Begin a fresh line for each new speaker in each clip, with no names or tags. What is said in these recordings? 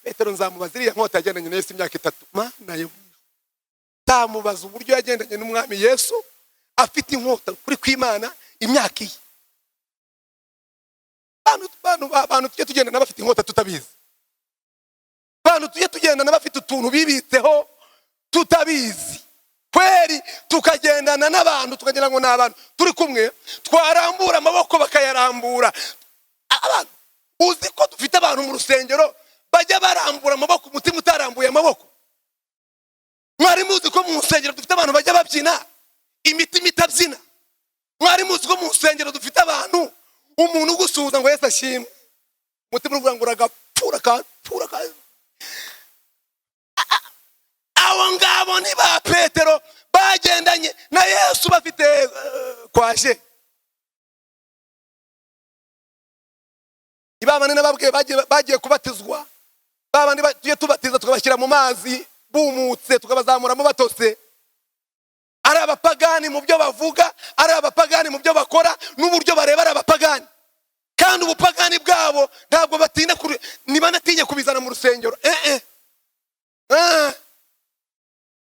Petero nzamubaza iriya nkota yagendanye na Yesu imyaka 3. Mana yo, nzamubaza uburyo yagendanye n'umwami Yesu afite inkota kuri kw'Imana imyaka iyi. Abantu tujye tugendana bafite inkota tutabizi. Abantu tujye tugendana bafite utuntu bibitseho tutabizi. Kweri tukagendana n'abantu tukagira ngo ni abantu turi kumwe, twarambura amaboko bakayarambura. Abantu uzi ko dufite abantu mu rusengero bajya barambura amaboko umutima utarambuye amaboko. Mwari muzi ko mu rusengero dufite abantu bajya babyina imitima itabyina? Mwari muzi ko mu rusengero dufite abantu umuntu ugusuhuza ngo Yesu ashimwe, umutima uruvuga ngo uragapfura kapfura ka. Abo ngabo ni ba Petero bagendanye na Yesu bafite kwaje. Ibabane nababwiye bagiye kubatizwa, babandi tugiye tubatiza tukabashyira mu mazi bumutse tukabazamuramo batose. Ari abapagani mu byo bavuga, ari abapagani mu byo bakora, n'uburyo bareba ari abapagani. Kandi ubupagani bwabo ntabwo batinda ntibanatinye kubizana mu rusengero.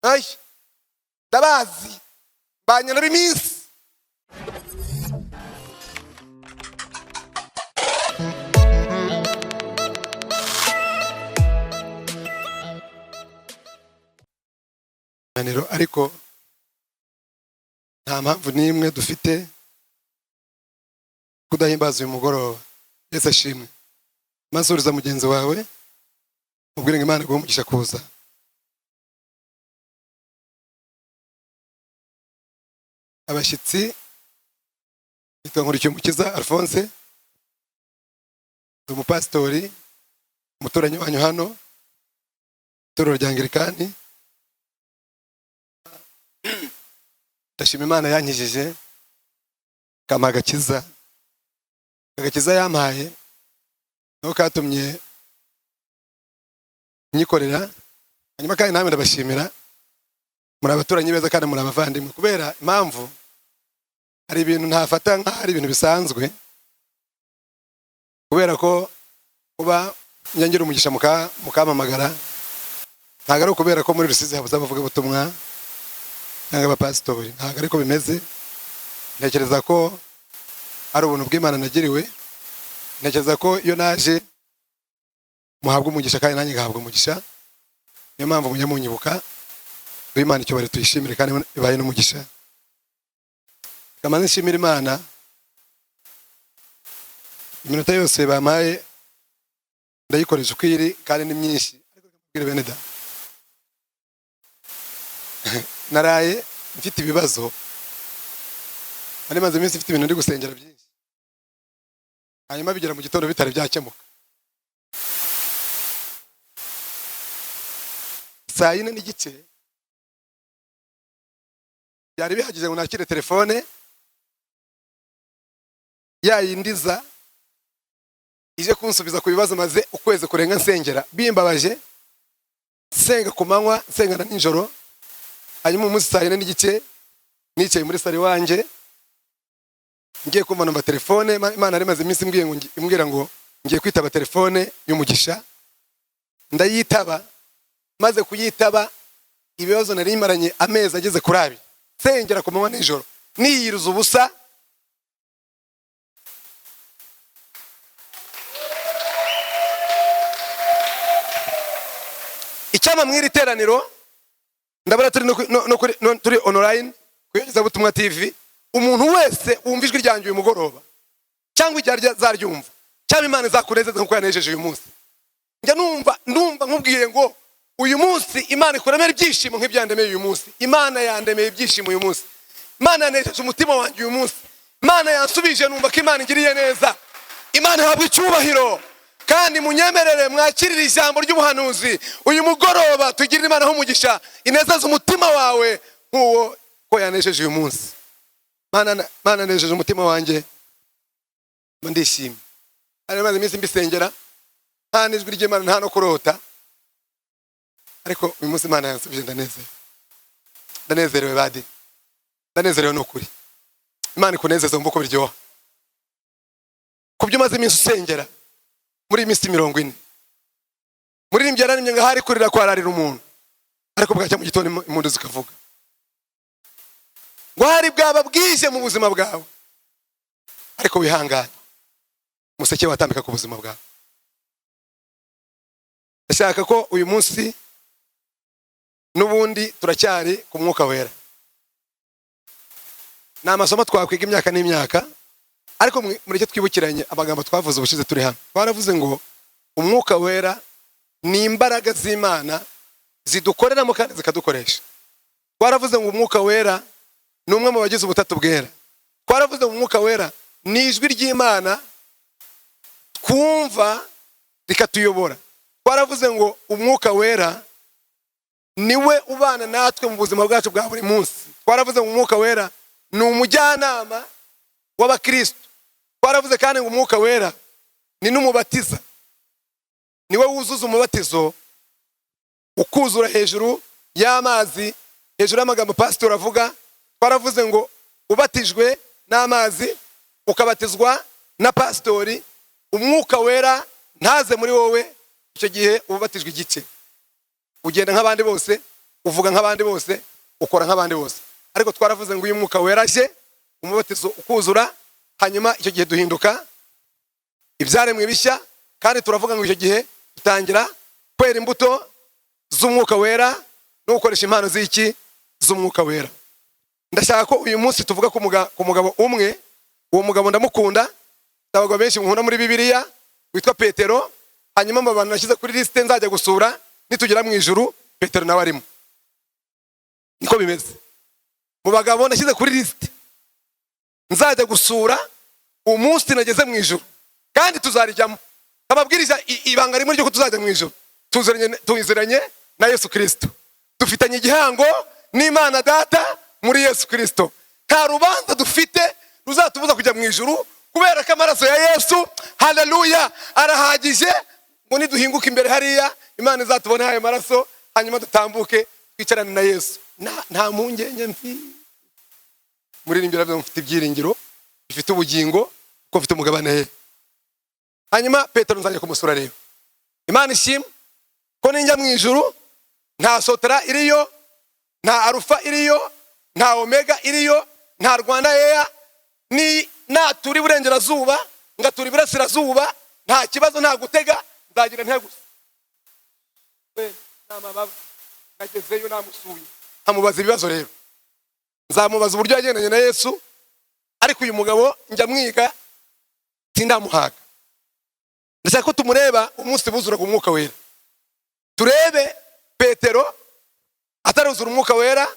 Ay, ndabazi banyana b'iminsi. Ariko nta mpamvu n'imwe dufite kudahimbaza uyu mugoroba. Yesu ashimwe. Maze mugenzi wawe mubwire ngo Imana iguhe umugisha kuza. Abashyitsi, nitwa Nkurikiyumukiza Alphonse, ndi umupasitori, umuturanyi wanyu hano, itorero rya Anglikani. Ndashima Imana yankijije ikampa agakiza. Agakiza yampaye niko katumye nyikorera. Hanyuma kandi namwe ndabashimira, muri abaturanyi beza kandi muri abavandimwe. Kubera impamvu hari ibintu ntafata nk'aho ari ibintu bisanzwe, kubera ko kuba ngira umugisha mukampamagara ntabwo ari ukubera ko muri Rusizi habuze abavugabutumwa cyangwa abapasitori, ntabwo ariko bimeze. Ntekereza ko ari ubuntu bw'Imana nagiriwe. Ntekereza ko iyo naje muhabwa umugisha kandi nanjye ngahabwa umugisha. Niyo mpamvu mujya munyibuka. Imana icyubahiro tuyishimire kandi ibaye n'umugisha. Kamaze nshimira Imana iminota yose bampaye ndayikoresha uko iri kandi ni myinshi. Ariko bene da, naraye mfite ibibazo, nari maze iminsi mfite ibintu ndi gusengera byinshi, hanyuma bigera mu gitondo bitari byakemuka. Saa 4:15 byari bihagije ngo nakire telefone yayindiza ije kunsubiza ku bibazo maze ukwezi kurenga nsengera, bimbabaje, nsenga ku manywa nsenga na nijoro. Hanyuma umunsi saa 4:15 nicaye muri sare wanjye ngiye kumva numva telefone. Imana yari imaze iminsi imbwira ngo ngiye kwitaba telefone y'umugisha, ndayitaba. Maze kuyitaba ibibazo nari maranye amezi ageze kuri abiri nsengera ku manywa nijoro niyiriza ubusa. Icyampa mw'iri teraniro ndabona turi turi online ku Iyogezabutumwa TV. Umuntu wese wumva ijwi ryanjye uyu mugoroba cyangwa igihe azaryumva, cyangwa Imana izakunezeza nkuko yanejeje uyu munsi, njya numva nkubwiye ngo uyu munsi Imana ikuremera ibyishimo nk'ibyandemeye uyu munsi. Imana yandemeye ibyishimo uyu munsi. Imana yanejeje umutima wanjye uyu munsi. Imana yansubije numva ko Imana ingiriye neza. Imana ihabwa icyubahiro. Kandi munyemerere mwakirire ijambo ry'ubuhanuzi uyu mugoroba, tugirire Imana umugisha, inezeze umutima wawe nk'uwo ko yanejeje uyu munsi. Mana nejeje umutima wanjye, ndishimye. Hari maze iminsi mbisengera nta n'ijwi ry'Imana, nta no kurota, ariko uyu munsi Imana yansubije, ndanezerewe. Ndanezerewe badi, ndanezerewe n'ukuri. Imana ikunezeze wumve uko biryoha ku byo umaze iminsi usengera muri iyi minsi 40. Muririmbyi yararirimbye ngo ahari kurira kwararira umuntu, ariko bwacya mu gitondo impundu zikavuga. Ngo hari bwaba bwije mu buzima bwawe, ariko wihangane, umuseke watambika ku buzima bwawe. Ndashaka ko uyu munsi n'ubundi turacyari ku mwuka wera. Ni amasomo twakwiga imyaka n'imyaka, ariko mureke twibukiranye amagambo twavuze ubushize turi hano. Twaravuze ngo umwuka wera ni imbaraga z'Imana zidukoreramo kandi zikadukoresha. Twaravuze ngo umwuka wera ni umwe mu bagize ubutatu bwera. Twaravuze ngo umwuka wera ni ijwi ry'Imana twumva rikatuyobora. Twaravuze ngo umwuka wera niwe ubana natwe mu buzima bwacu bwa buri munsi. Twaravuze ngo umwuka wera ni umujyanama w'abakristo. Twaravuze kandi ngo umwuka wera ni n'umubatiza, niwe wuzuza umubatizo ukuzura hejuru y'amazi, hejuru y'amagambo pasitori avuga. Twaravuze ngo ubatijwe n'amazi ukabatizwa na pasitori, umwuka wera ntaze muri wowe, icyo gihe uba ubatijwe igice, ugenda nk'abandi bose, uvuga nk'abandi bose, ukora nk'abandi bose. Ariko twaravuze ngo uyu mwuka wera aje, umubatizo ukuzura, hanyuma icyo gihe duhinduka ibyaremwe bishya. Kandi turavuga ngo icyo gihe dutangira kwera imbuto z'umwuka wera no gukoresha impano z'iki z'umwuka wera. Ndashaka ko uyu munsi tuvuga ku mugabo umwe. Uwo mugabo ndamukunda, abagabo benshi nkunda muri Bibiliya, witwa Petero. Hanyuma mu bantu nashyize kuri lisite nzajya gusura nitugera mu ijuru, Petero nawe arimo. Niko bimeze. Mu bagabo nashyize kuri lisite nzajya gusura umunsi nageze mu ijuru, kandi tuzarijyamo. Ababwiriza ibanga rimwe ryo tuzajya mu ijuru, tuziranye na Yesu Kristo, dufitanye igihango n'Imana Data muri Yesu Kristo. Nta rubanza dufite ruzatubuza kujya mu ijuru, kubera ko amaraso ya Yesu, haleluya, arahagije ngo niduhinguka imbere hariya Imana izatubone ayo maraso, hanyuma dutambuke twicarane na Yesu. Nta mpungenge mfi. Muririmbyi aravuga ngo mfite ibyiringiro bifite ubugingo kuko mfite umugabane he. Hanyuma Petero nzajya kumusura rero. Imana ishimwe ko ninjya mu ijuru nta Sotra iriyo, nta Alpha iriyo, nta Omega iriyo, nta Rwanda Air. Ni natura iburengerazuba ngatura iburasirazuba, nta kibazo, nta gutega, nzagira nte gusa. We, nta mababa, nagezeyo namusuye, nkamubaza ibibazo rero. Nzamubaza uburyo yagendanye na Yesu, ariko uyu mugabo njya mwiga sindamuhaga. Ndashaka ko tumureba umunsi buzuraga umwuka wera. Turebe Petero ataruzura umwuka wera,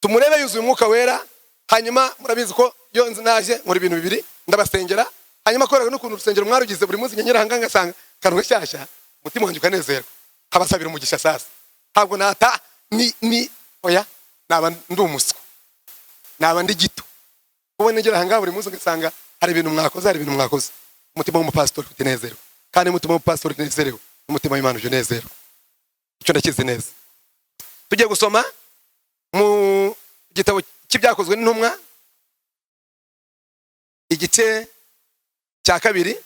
tumurebe yuzuye umwuka wera. Hanyuma murabizi ko iyo naje nkora ibintu bibiri, ndabasengera, hanyuma kubera n'ukuntu urusengero mwarugize buri munsi nyenyera ahangaha ngasanga akantu gashyashya, umutima wanjye ukanezerwa, nkabasabira umugisha. Sasa ntabwo nata ni oya, naba ndi umuswa, naba ndi gito. Kuba negera ahangaha buri munsi ngasanga hari ibintu mwakoze, hari ibintu mwakoze, umutima w'umupasitori utinezerwa, kandi umutima w'umupasitori unezerewe n'umutima w'Imana ujya unezerwa. Icyo ndakizi neza. Tugiye gusoma mu gitabo cy'ibyakozwe n'intumwa, igice cya 2,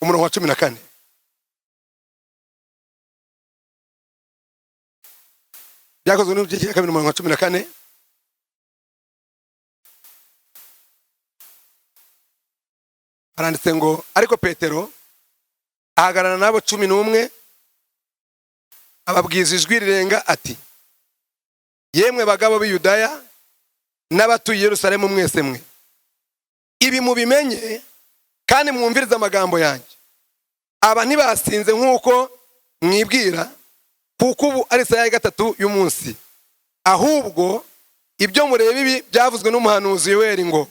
umurongo wa 14. Byakozwe n'intumwa igice cya 2, umurongo wa 14. Haranditse ngo ariko Petero ahagararana n'abo 11, ababwiza ijwi rirenga ati yemwe bagabo b'i Yudaya n'abatuye Yerusalemu mwese mwe, ibi mubimenye kandi mwumvirize amagambo yanjye. Aba ntibasinze nk'uko mwibwira, kuko ubu ari isaha ya 3 y'umunsi. Ahubwo ibyo mureba ibi byavuzwe n'umuhanuzi Yoweri ngo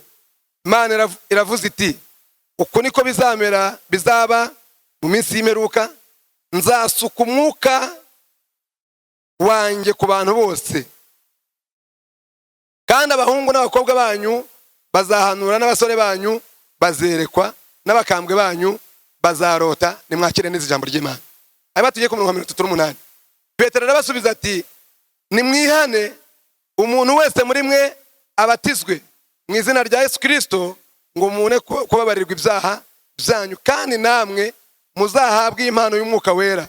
Imana iravuze iti uku niko bizamera, bizaba mu minsi y'imperuka, nzasuka umwuka wanjye ku bantu bose, kandi abahungu n'abakobwa banyu bazahanura, n'abasore banyu bazerekwa, n'abakambwe banyu bazarota. Nimwakire neza ijambo ry'Imana. Hanyuma tugiye ku murongo wa 38. Petero arabasubiza ati nimwihane, umuntu wese muri mwe abatizwe mu izina rya Yesu Kirisito ngo mubone kubabarirwa ibyaha byanyu, kandi namwe muzahabwe impano y'Umwuka Wera,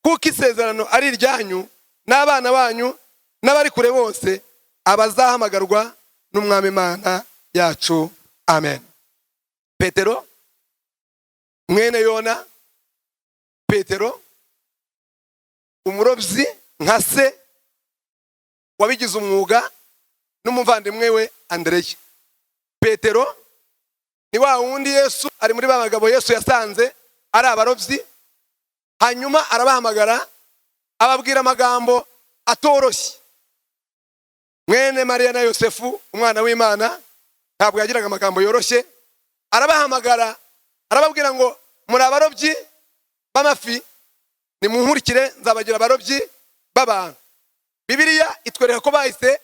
kuko isezerano ari iryanyu n'abana banyu n'abari kure bose, abazahamagarwa n'Umwami Imana yacu. Amen. Petero mwene Yona, Petero umurobyi nka se wabigize umwuga n'umuvandimwe we Andereya. Petero ni wa wundi Yesu ari muri ba bagabo Yesu yasanze ari abarobyi, hanyuma arabahamagara, ababwira amagambo atoroshye. Mwene Mariya na Yosefu, umwana w'Imana, ntabwo yagiraga amagambo yoroshye. Arabahamagara, arababwira ngo: "Muri abarobyi b'amafi, nimunkurikire nzabagira abarobyi b'abantu." Bibiliya itwereka ko bahise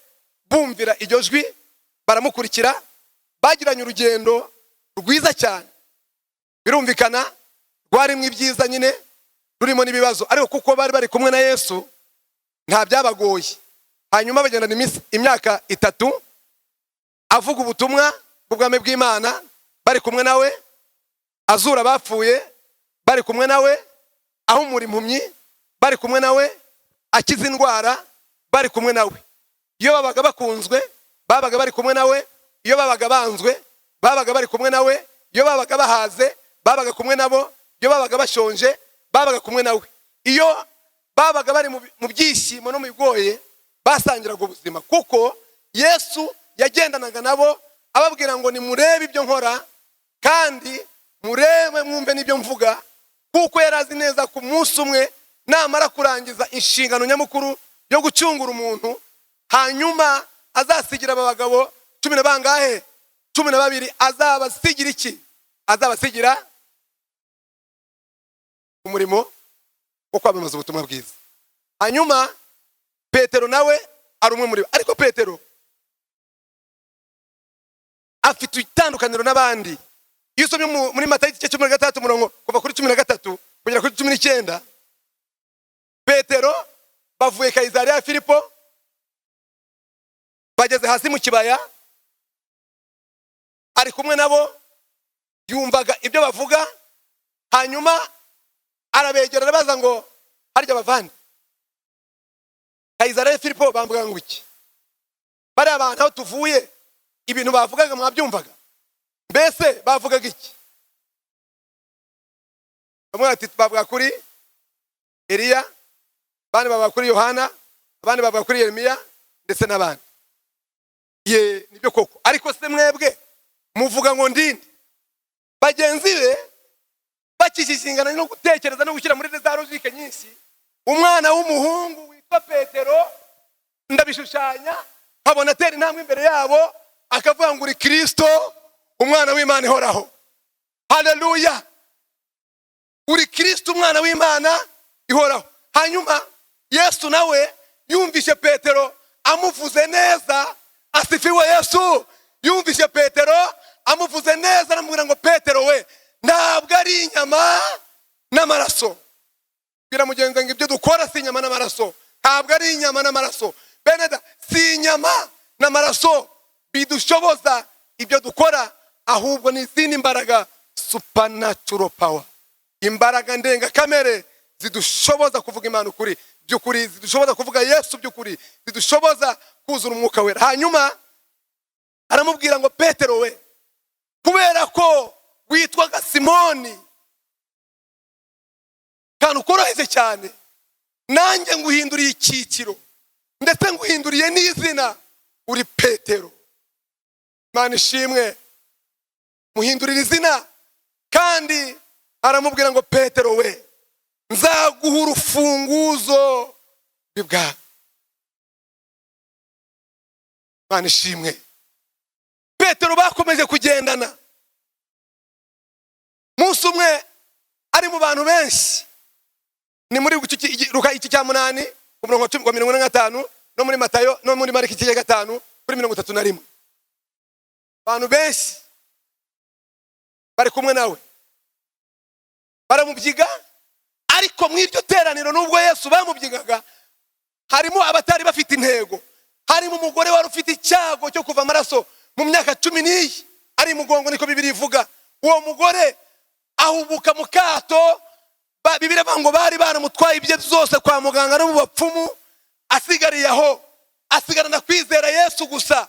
bumvira iryo jwi, baramukurikira, bagiranye urugendo rwiza cyane. Birumvikana rwarimo ibyiza nyine, rurimo n'ibibazo, ariko kuko bari bari kumwe na Yesu nta byabagoye. Hanyuma bagendana iminsi, imyaka 3, avuga ubutumwa bw'ubwami bw'Imana bari kumwe nawe, azura abapfuye bari kumwe nawe, ahumura impumyi bari kumwe nawe, akiza indwara bari kumwe nawe. Iyo babaga bakunzwe babaga bari kumwe nawe, iyo babaga banzwe babaga bari kumwe nawe, iyo babaga bahaze babaga kumwe nabo, iyo babaga bashonje babaga kumwe nawe, iyo babaga bari mu byishimo no mu bigoye basangiraga ubuzima, kuko Yesu yagendanaga nabo, ababwira ngo: "Nimurebe ibyo nkora kandi murebe mwumve n'ibyo mvuga," kuko yari azi neza ku munsi umwe namara kurangiza inshingano nyamukuru yo gucungura umuntu, hanyuma azasigira aba bagabo cumi na bangahe? 12. Azabasigira iki? Azabasigira umurimo wo kwamamaza ubutumwa bwiza. Hanyuma Petero nawe ari umwe muri bo, ariko Petero afite itandukaniro n'abandi. Iyo usomye muri Matayo igice 16, umurongo kuva kuri 13 kugera kuri 19, Petero bavuye Kayizariya ya Filipo, bageze hasi mu kibaya, ari kumwe nabo, yumvaga ibyo bavuga. Hanyuma arabegera, arabaza ngo: "Harya bavandi, Kayizariya ya Filipo bamvuga ngo iki? Bariya bantu aho tuvuye, ibintu bavugaga mwabyumvaga? Mbese bavugaga iki?" Bamwe bati: "Bavuga kuri Eliya," abandi bavuga kuri Yohana, abandi bavuga kuri Yeremiya ndetse n'abandi. "Ye, nibyo koko, ariko se mwebwe muvuga ngo ndinde?" Bagenzi be bakishishingana no gutekereza no gushyira muri za logique nyinshi, umwana w'umuhungu witwa Petero, ndabishushanya nkabona atera intambwe imbere yabo, akavuga ngo: "Uri Kirisito, umwana w'Imana ihoraho." Haleluya! "Uri Kirisito, umwana w'Imana ihoraho." Hanyuma Yesu nawe yumvishe Petero amuvuze neza. Asifiwe Yesu! Yumvishe Petero amuvuze neza, aramubwira ngo: "Petero we, ntabwo ari inyama n'amaraso." Bwira mugenzi ngo: "Ibyo dukora si inyama n'amaraso." Ntabwo ari inyama n'amaraso, beneda, si inyama n'amaraso bidushoboza ibyo dukora, ahubwo ni izindi mbaraga, supernatural power, imbaraga ndengakamere zidushoboza kuvuga Imana ukuri by'ukuri, zidushoboza kuvuga Yesu by'ukuri, zidushoboza kuzura Umwuka Wera. Hanyuma aramubwira ngo: "Petero we, kubera ko witwaga Simoni, kantu koroheje cyane, nanjye nguhinduriye icyiciro, ndetse nguhinduriye n'izina, uri Petero." Imana ishimwe! Muhindurira izina, kandi aramubwira ngo: "Petero we, nzaguha urufunguzo rw'ibwami." Imana ishimwe! Petero bakomeje kugendana. Umunsi umwe ari mu bantu benshi, ni muri Luka igice cya 8 ku murongo wa 45, no muri Matayo, no muri Mariko igice cya 5 kuri 31. Abantu benshi bari kumwe nawe, baramubyiga. Ariko mu iryo teraniro, nubwo Yesu bamubyigaga, harimo abatari bafite intego. Harimo umugore wari ufite icyago cyo kuva amaraso. Mu myaka 10 n'iyi ari mugongo, niko Bibiliya ivuga. Uwo mugore ahubuka mu kato. Bibiliya ivuga ngo bari baramutwaye ibye byose kwa muganga no mu bapfumu, asigariye aho, asigarana kwizera Yesu gusa.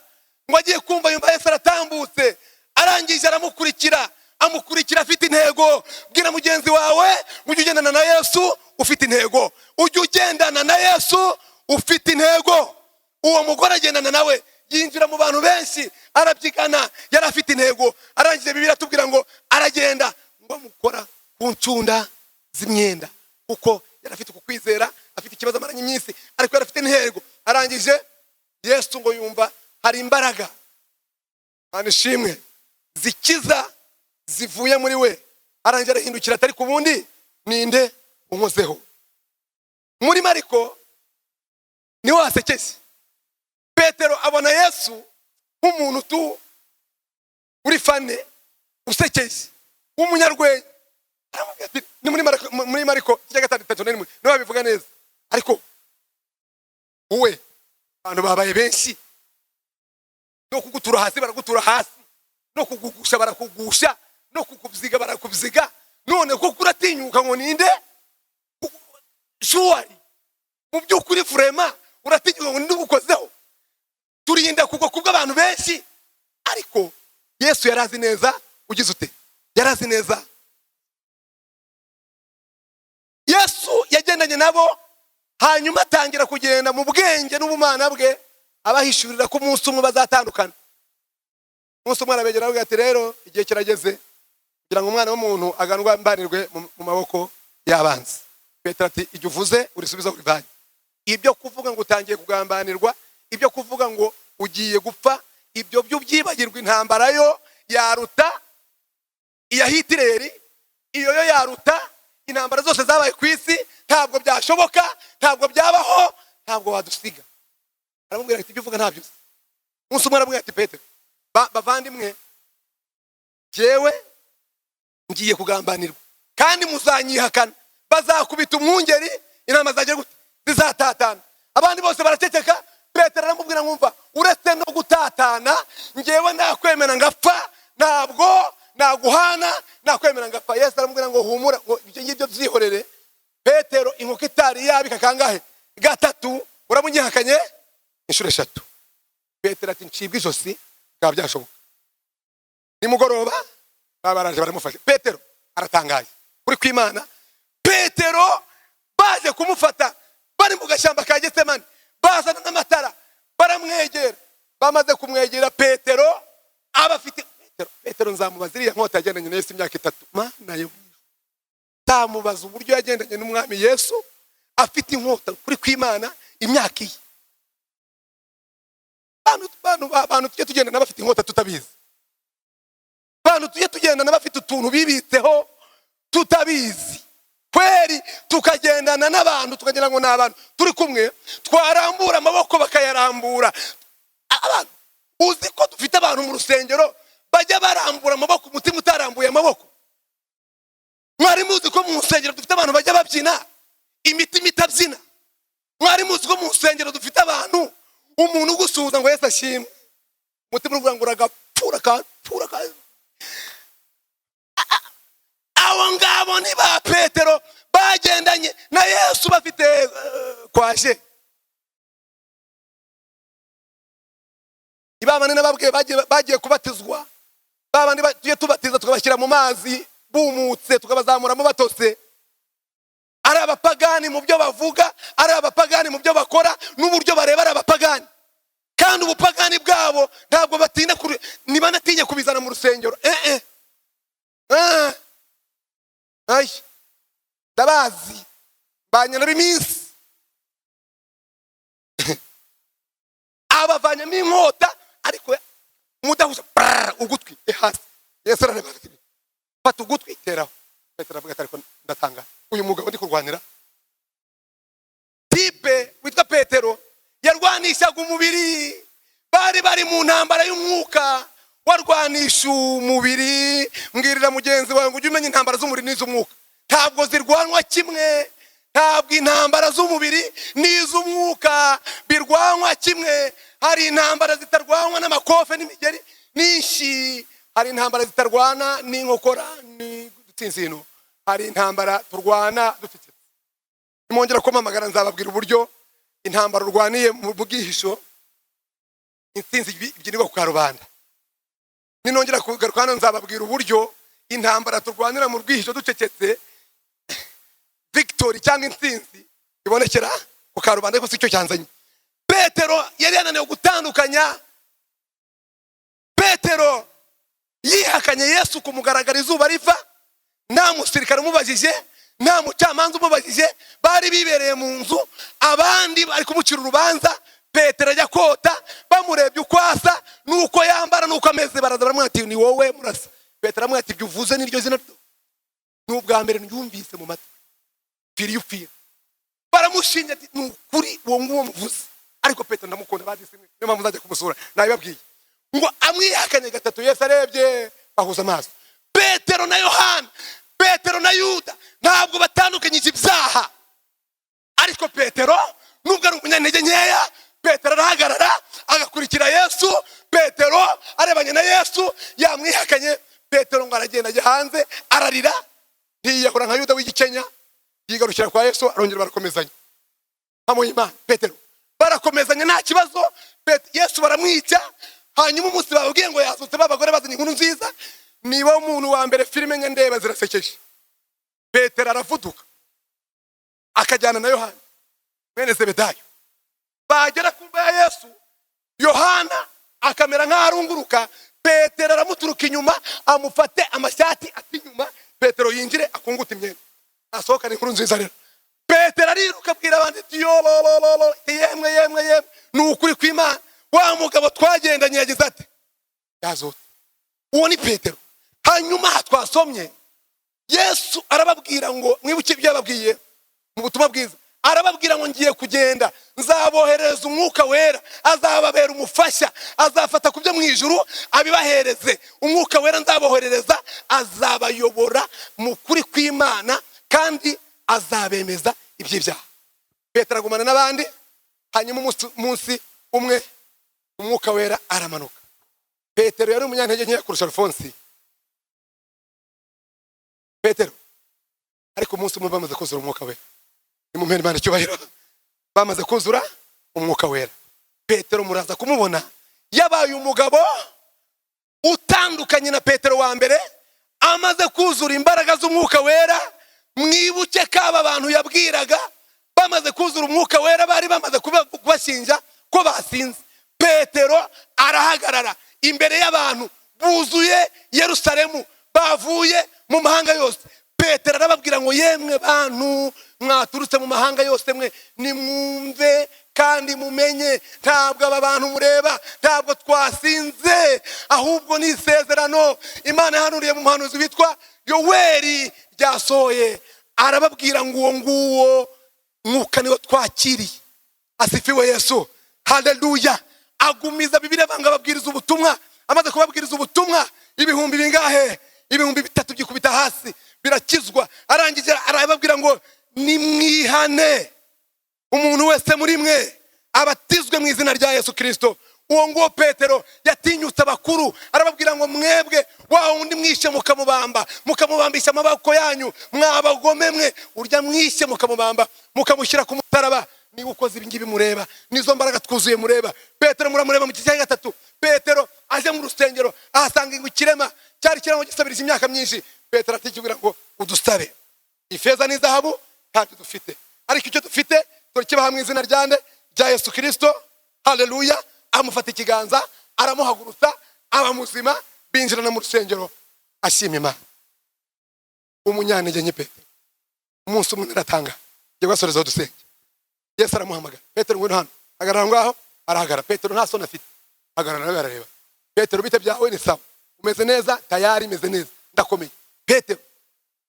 Ngo agiye kumva yumva Yesu aratambutse, arangije aramukurikira, amukurikira afite intego. Bwira mugenzi wawe, ujye ugendana na Yesu ufite intego, ujye ugendana na Yesu ufite intego. Uwo mugore agendana nawe, yinjira mu bantu benshi, arabyigana, yari afite intego. Arangije Bibiliya atubwira ngo aragenda, ngo amukora ku ncunda z'imyenda, kuko yari afite uku kwizera, afite ikibazo amaranye iminsi, ariko yari afite intego. Arangije Yesu ngo yumva hari imbaraga, Imana ishimwe, zikiza zivuye muri we. Arangije arahindukira, atari ku bundi ninde unkozeho? Muri Mariko niho hasekeje. Petero abona Yesu nk'umuntu tu uri funny, usekeje, w'umunyarwenya. Aramubwira ati, ni muri Mariko igice 5 31, niho babivuga neza. Ariko wowe, abantu babaye benshi, no kugutura hasi baragutura hasi, no kugugusha barakugusha, no kukubyiga barakubyiga, none koko uratinyuka ngo ninde? Surely, mu by'ukuri, vraiment, uratinyuka ngo ninde ugukozeho? Turinda kugwa kubw'abantu benshi. Ariko Yesu yari azi neza ugize ute, yari azi neza. Yesu yagendanye nabo, hanyuma atangira kugenda mu bwenge n'ubumana bwe, abahishurira ko umunsi umwe bazatandukana. Umunsi umwe arabegera, aravuga ati: "Rero igihe kirageze kugira ngo Umwana w'umuntu agambanirwe mu maboko y'abanzi." Petero ati: "Ibyo uvuze urisubiza urivanye. Ibyo kuvuga ngo utangiye kugambanirwa, ibyo kuvuga ngo ugiye gupfa, ibyo byo byibagirwa. Intambara yo yaruta iya Hitireri, iyo yo yaruta intambara zose zabaye ku isi. Ntabwo byashoboka, ntabwo byabaho, ntabwo wadusiga." Aramubwira ati: "Ibyo uvuga ntabyo uzi." Umunsi umwe aramubwira ati: "Petero, bavandimwe, jyewe ngiye kugambanirwa kandi muzanyihakana, bazakubita umwungeri, intama zagiye gute? Zizatatana." Abandi bose baraceceka. Petero aramubwira: "Nkumva uretse no gutatana, ngewe nakwemera ngapfa, ntabwo naguhana, nakwemera ngapfa." Yesu aramubwira ngo: "Humura," ngo ibyo ngibyo byihorere. Petero, inkoko itari yabika kangahe? Gatatu, uramunyihakanye inshuro 3. Petero ati: "Ncibwa ijosi bikaba byashoboka." Nimugoroba baba baraje baramufashe. Petero aratangaye kuri kw'Imana. Petero baje kumufata bari mu gashyamba ka Getsemani, bazana n'amatara, baramwegera. Bamaze kumwegera, Petero aba afite Petero, nzamubaza iriya nkota yagendanye na Yesu imyaka 3. Mana yo, nzamubaza uburyo yagendanye n'Umwami Yesu afite inkota kuri kw'Imana imyaka iyi. Abantu tujye tugendana bafite inkota tutabizi, abantu tujye tugendana bafite utuntu bibitseho tutabizi kweri, tukagendana n'abantu tukagira ngo ni abantu turi kumwe, twarambura amaboko bakayarambura. Abantu, uzi ko dufite abantu mu rusengero bajya barambura amaboko umutima utarambuye amaboko? Mwari muzi ko mu rusengero dufite abantu bajya babyina imitima itabyina? Mwari muzi ko mu rusengero dufite abantu, umuntu ugusuhuza ngo "Yesu ashimwe," umutima uruvuga ngo uragapfura kapfura? Abo ngabo ni ba Petero bagendanye na Yesu bafite kwaje. Ni ba bandi nababwiye bagiye kubatizwa, ba bandi tugiye tubatiza tukabashyira mu mazi bumutse, tukabazamuramo batose, ari abapagani mu byo bavuga, ari abapagani mu byo bakora n'uburyo bareba, ari abapagani. Kandi ubupagani bwabo ntabwo batinda, ntibanatinye kubizana mu rusengero. Ay, ndabazi, banyana b'iminsi. Abavanyemo inkota, ariko mudahusha brrr, ugutwi hasi. Yesu arareba ati: "Fata ugutwi teraho." Petero aravuga ati: "Ariko ndatangara, uyu mugabo ndi kurwanira." Type witwa Petero yarwanishaga umubiri, bari bari mu ntambara y'umwuka, warwanisha umubiri. Mbwirira mugenzi wawe ngo ujye umenya intambara z'umubiri n'iz'umwuka ntabwo zirwanwa kimwe. Ntabwo intambara z'umubiri n'iz'umwuka birwanwa kimwe. Hari intambara zitarwanwa n'amakofe n'imigeri. Ninshi hari intambara zitarwana n'inkokora n'udutsintsino, hari intambara turwana dufite. Nimwongera kumpamagara nzababwira uburyo intambara urwaniye mu bwihisho intsinzi ibyinirwa ku karubanda. Ninongera kugaruka hano nzababwira uburyo intambara turwanira mu rwihisho ducecetse, victory cyangwa intsinzi ibonekera ku karubanda. Ariko si cyo cyanzanye. Petero yari yananiwe gutandukanya. Petero yihakanye Yesu ku mugaragaro izuba riva, nta musirikare umubajije, nta mucamanza umubajije. Bari bibereye mu nzu, abandi bari kumucira urubanza. Petero ajya kota, bamurebye uko asa n'uko yambara n'uko ameze, baraza baramubwira ati: "Ni wowe murasa." Petero aramubwira ati: "Ibyo uvuze niryo zina, ni ubwa mbere ryumvise mu matwi, pfira iyo upfira." Baramushinja ati: "Ni ukuri, uwo nguwo muvuze." Ariko Petero ndamukunda, badisi, niyo mpamvu nzajya kumusura. Nabibabwiye ngo amwihakanye gatatu, Yesu arebye bahuza amaso. Petero na Yohana, Petero na Yuda ntabwo batandukanyije ibyaha. Ariko Petero, nubwo ari umunyantege nkeya, Petero arahagarara agakurikira Yesu. Petero arebanye na Yesu yamwihakanye. Petero ngo aragenda ajya hanze ararira, ntiyiyahura nka Yuda w'igikenya. Yigarukira kwa Yesu, arongera barakomezanya. Hamuye Imana, Petero barakomezanya nta kibazo. Yesu baramwica. Hanyuma umunsi bababwiye ngo yazutse, ba bagore bazanye inkuru nziza, niba umuntu wa mbere. Filime nke ndeba zirasekeje. Petero aravuduka akajyana na Yohana mwene Zebedayo. Bagera ku mva ya Yesu, Yohana akamera nk'aho arunguruka, Petero aramuturuka inyuma, amufate amashati ati inyuma. Petero yinjire akunguta imyenda, asohokane inkuru nziza. Rero Petero ariruka abwira abandi ati: "Yororororo, yemwe, yemwe, yemwe, ni ukuri kw'Imana, wa mugabo twagendanye yagize ati yazutse." Uwo ni Petero. Hanyuma aha twasomye, Yesu arababwira ngo, mwibuke ibyo yababwiye mu butumwa bwiza, arababwira ngo: "Ngiye kugenda, nzaboherereza Umwuka Wera, azababera umufasha, azafata ku byo mu ijuru abibahereze. Umwuka Wera nzaboherereza azabayobora mu kuri kw'Imana kandi azabemeza iby'ibyaha." Petero agumana n'abandi. Hanyuma umunsi umwe Umwuka Wera aramanuka. Petero yari umunyantege nkeya kurusha Alfonsi Petero, ariko umunsi umwe bamaze kuzura Umwuka Wera, nimumpere Imana icyubahiro, bamaze kuzura Umwuka Wera, Petero muraza kumubona yabaye umugabo utandukanye na Petero wa mbere. Amaze kuzura imbaraga z'Umwuka Wera, mwibuke ko aba bantu yabwiraga bamaze kuzura Umwuka Wera bari bamaze kubashinja ko basinze. Petero arahagarara imbere y'abantu buzuye Yerusalemu, bavuye mu mahanga yose. Petero arababwira ngo: "Yemwe bantu mwaturutse mu mahanga yose mwe, nimwumve kandi mumenye, ntabwo aba bantu mureba, ntabwo twasinze, ahubwo ni isezerano Imana yahanuriye mu muhanuzi witwa Yoweri ryasohoye." Arababwira ngo: "Uwo nguwo Mwuka niwo twakiriye." Asifiwe Yesu, haleluya. Agumiza Bibiliya banga ababwiriza ubutumwa. Amaze kubabwiriza ubutumwa, ibihumbi bingahe? 3000 byikubita hasi birakizwa. Arangije arababwira ngo: "Nimwihane, umuntu wese muri mwe abatizwe mu izina rya Yesu Kirisito." Uwo nguwo Petero yatinyutse abakuru, arababwira ngo: "Mwebwe, wa wundi mwishe mukamubamba, mukamubambisha amaboko yanyu, mwabagome mwe, urya mwishe mukamubamba mukamushyira ku musaraba, niba ukoze ibi ngibi mureba, nizo mbaraga twuzuye mureba." Petero muramureba mu gice cya gatatu. Petero aje mu rusengero, ahasanga ngo ikirema cyari kirimo gisabiriza imyaka myinshi. Petero atikibwira ngo: "Udusabe ifeza n'izahabu ntabyo dufite, ariko icyo dufite turakibaha mu izina rya nde? Rya Yesu Kirisito." Haleluya. Amufata ikiganza, aramuhagurutsa, aba muzima, binjirana mu rusengero, ashima Imana. Umunyantege nke Petero, umunsi umwe aratanga ngiye gusorezaho dusenge. Yesu aramuhamagara: "Petero, ngwino hano, hagarara aho ngaho." Arahagarara. Petero nta soni afite, hagarara nawe arareba. "Petero, bite byawe? Ni sawa? Umeze neza?" "Tayari meze neza, ndakomeye." "Petero,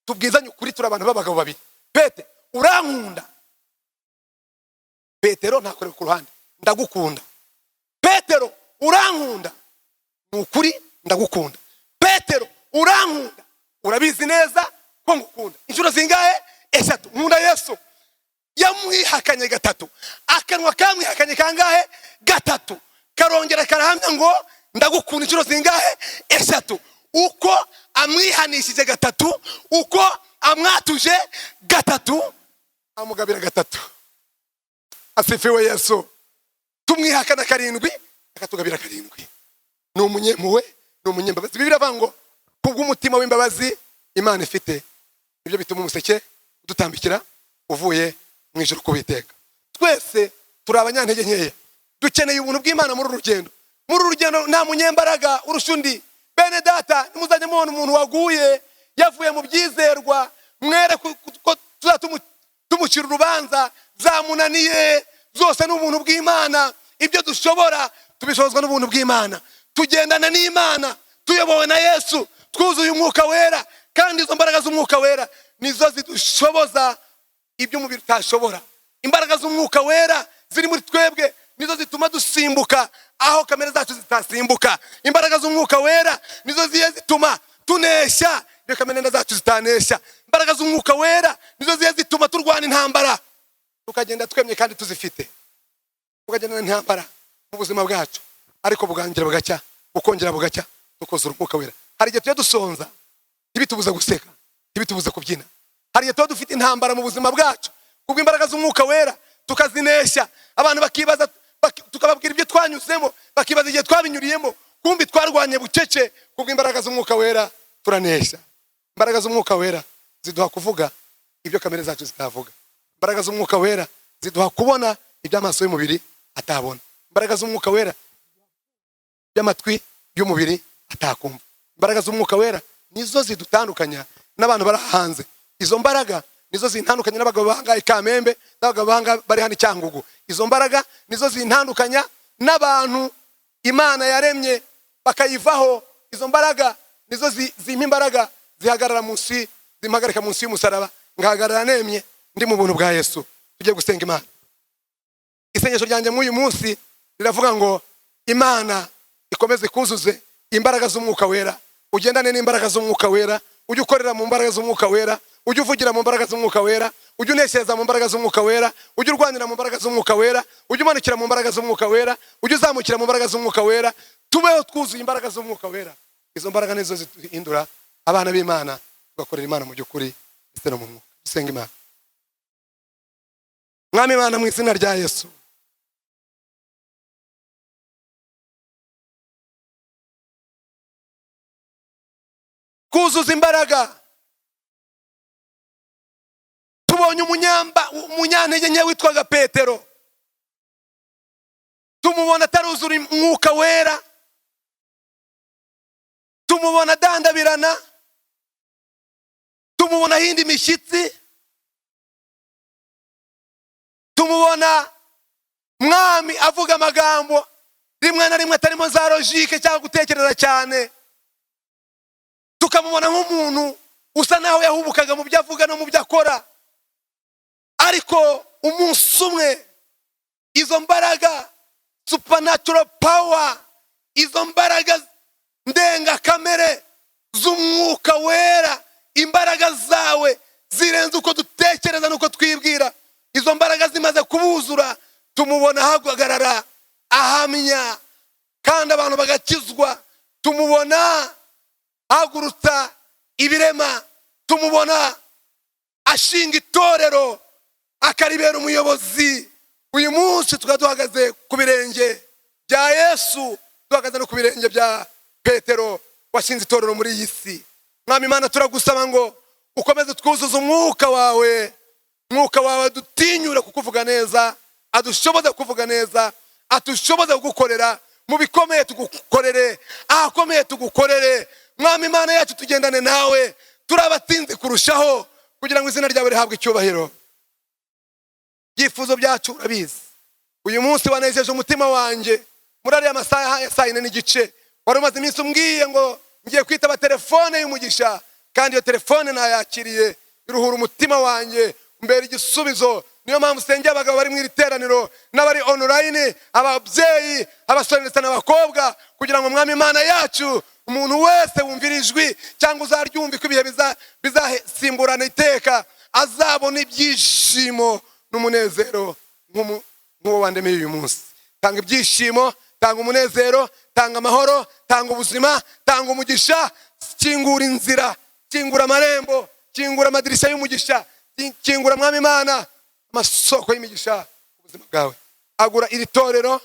tubwizanye ukuri, turi abantu b'abagabo babiri. Petero, urankunda?" Petero ntakorera ku ruhande: "Ndagukunda." "Petero, urankunda?" "Ni ukuri, ndagukunda." "Petero, urankunda?" "Urabizi neza ko ngukunda." Inshuro zingahe? Eshatu. Nkunda Yesu. Yamwihakanye gatatu, akanwa kamwihakanye kangahe? Gatatu. Karongera karahamya ngo Ndagukunda inshuro zingahe? Eshatu. Uko amwihanishije gatatu, uko amwatuje gatatu, amugabira gatatu. Asifiwe Yesu. Tumwihakana karindwi, akatugabira karindwi. Ni umunyempuhwe, ni umunyembabazi. Bibiliya iravuga ngo kubw'umutima w'imbabazi Imana ifite, ibyo bituma umuseke udutambikira uvuye mu ijuru kubiteka. Twese turi abanyantege nkeya, dukeneye ubuntu bw'Imana muri uru rugendo. Muri uru rugendo nta munyembaraga urusha undi. Bene data, nimuzajya mubona umuntu waguye yavuye mu byizerwa, mwere ko tumucira urubanza, zamunaniye zose. Ni ubuntu bw'Imana. Ibyo dushobora tubishobozwa n'ubuntu bw'Imana. Tugendana n'Imana, tuyobowe na Yesu, twuzuye Umwuka Wera, kandi izo mbaraga z'Umwuka Wera nizo zidushoboza ibyo umubiri utashobora. Imbaraga z'Umwuka Wera ziri muri twebwe nizo zituma dusimbuka aho kamere zacu zitasimbuka. Imbaraga z'Umwuka Wera nizo ziye zituma tunesha ibyo kamere zacu zitanesha. Imbaraga z'Umwuka Wera nizo ziye zituma turwana intambara, tukagenda twemye kandi tuzifite, tukagendana intambara mu buzima bwacu, ariko bugangira bugacya, bukongera bugacya, tukuzura Umwuka Wera. Hari igihe tujya dusonza, ntibitubuze guseka, ntibitubuze kubyina. Hari igihe tuba dufite intambara mu buzima bwacu, kubw'imbaraga z'Umwuka Wera tukazinesha. Abantu bakibaza, tukababwira ibyo twanyuzemo, bakibaza igihe twabinyuriyemo, kumbi twarwanye bucece. Kubw'imbaraga z'Umwuka Wera turanesha. Imbaraga z'Umwuka Wera ziduha kuvuga ibyo kamere zacu zitavuga. Imbaraga z'Umwuka Wera ziduha kubona ibyo amaso y'umubiri atabona. Imbaraga z'Umwuka Wera by'amatwi y'umubiri atakumva. Imbaraga z'Umwuka Wera nizo zidutandukanya n'abantu bari hanze. Izo mbaraga nizo zintandukanya n'abagabo bahanga i Kamembe, n'abagabo bahanga bari hano i Cyangugu. Izo mbaraga nizo zintandukanya n'abantu Imana yaremye bakayivaho. Izo mbaraga nizo zimpa imbaraga zihagarara munsi, zimpagarika munsi y'umusaraba, ngahagarara nemye ndi mu buntu bwa Yesu. Tugiye gusenga Imana. Isengesho ryanjye mw'uyu munsi riravuga ngo Imana ikomeze kuzuze imbaraga z'Umwuka Wera, ugendane n'imbaraga z'Umwuka Wera, ujye ukorera mu mbaraga z'Umwuka Wera, ujye uvugira mu mbaraga z'Umwuka Wera, ujye uneshereza mu mbaraga z'Umwuka Wera, ujye urwanira mu mbaraga z'Umwuka Wera, ujye umanukira mu mbaraga z'Umwuka Wera, ujye uzamukira mu mbaraga z'Umwuka Wera. Tubeho twuzuye imbaraga z'Umwuka Wera. Izo mbaraga nizo ziduhindura abana b'Imana, tugakorera Imana mu by'ukuri ndetse no mu mwuka. Dusenga Imana. Mwami Imana, mu izina rya Yesu, kuzuza imbaraga. Tubonye umunyantege nke witwaga Petero, tumubona ataruzura Umwuka Wera, tumubona adandabirana, tumubona ahinda imishyitsi, tumubona Mwami avuga amagambo rimwe na rimwe atarimo za logique cyangwa gutekereza cyane, tukamubona nk'umuntu usa naho yahubukaga mu byo avuga no mu byo akora. Ariko umunsi umwe izo mbaraga, supernatural power, izo mbaraga ndengakamere z'Umwuka Wera, imbaraga zawe zirenze uko dutekereza n'uko twibwira, izo mbaraga zimaze kubuzura, tumubona ahagarara ahamya kandi abantu bagakizwa, tumubona ahagurutsa ibirema, tumubona ashinga itorero akaribera umuyobozi. Uyu munsi tukaba duhagaze ku birenge bya Yesu, duhagaze no ku birenge bya Petero washinze itorero muri iyi si. Mwami Imana, turagusaba ngo ukomeze twuzuze Umwuka wawe. Umwuka wawe dutinyure kukuvuga neza, adushoboze kuvuga neza, adushoboze kugukorera mu bikomeye, tugukorere ahakomeye, tugukorere. Mwami Imana yacu, tugendane nawe, turi abatsinzi kurushaho, kugira ngo izina ryawe rihabwe icyubahiro. Ibyifuzo byacu urabizi. Uyu munsi wanejeje umutima wanjye muri ariya masaha ya saa yine n'igice. Wari umaze iminsi umbwiye ngo ngiye kwitaba telefone y'umugisha, kandi iyo telefone nayakiriye, iruhura umutima wanjye, umbera igisubizo. Niyo mpamvu usengera abagabo bari mu iri teraniro n'abari online, ababyeyi, abasore ndetse n'abakobwa, kugira ngo Mwami Imana yacu, umuntu wese wumvira ijwi cyangwa uzaryumva ko ibihe bizasimburana iteka, azabona ibyishimo n'umunezero nk'uwo wandemeye uyu munsi. Tanga ibyishimo, Tanga umunezero, tanga amahoro, tanga ubuzima, tanga umugisha. Kingura inzira, kingura amarembo, kingura amadirishya y'umugisha, kingura, Mwami Imana, amasoko y'imigisha ku buzima bwawe. Agura iri torero,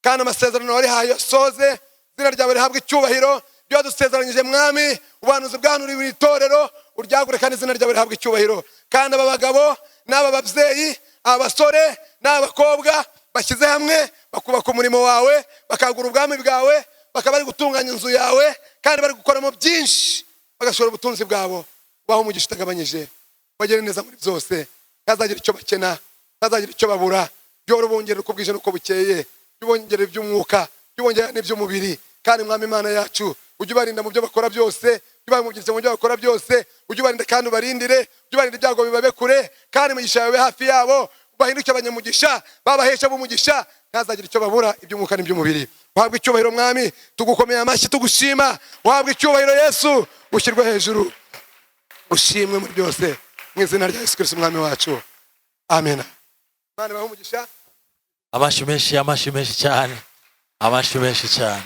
kandi amasezerano warihaye asoze. Izina ryawe rihabwe icyubahiro. Ibyo wadusezeranyije, Mwami, ubuhanuzi bwahanuriwe iri torero, uryagure kandi izina ryawe rihabwe icyubahiro. Kandi aba bagabo n'aba babyeyi, aba basore n'aba bakobwa bashyize hamwe bakubaka umurimo wawe, bakagura ubwami bwawe, bakaba bari gutunganya inzu yawe kandi bari gukoramo byinshi, bagashora ubutunzi bwabo, ubaha umugisha utagabanyije, bagere neza muri byose, ntazagira icyo bakena, ntazagira icyo babura. Byora ubongerera uko bwije n'uko bukeye, by'ubongere iby'umwuka, by'ubongera n'iby'umubiri. Kandi Mwami Imana yacu, ujye ubarinda mu byo bakora byose, ujye ubahumuriza mu byo bakora byose, ujye ubarinda kandi ubarindire, ujye ubarinda ibyago bibabe kure, kandi imigisha yawe ibe hafi yabo, bahinduke abanyamugisha, babahesha b'umugisha, ntazagira icyo babura, iby'umwuka n'iby'umubiri. Uhabwe icyubahiro, Mwami. Tugukomeye amashyi tugushima. Uhabwe icyubahiro, Yesu, ushyirwe hejuru, ushimwe muri byose, mu izina rya Yesu Kirisito Umwami wacu, amen. Imana ibahe umugisha.
Amashyi menshi, amashyi menshi cyane, amashyi menshi cyane.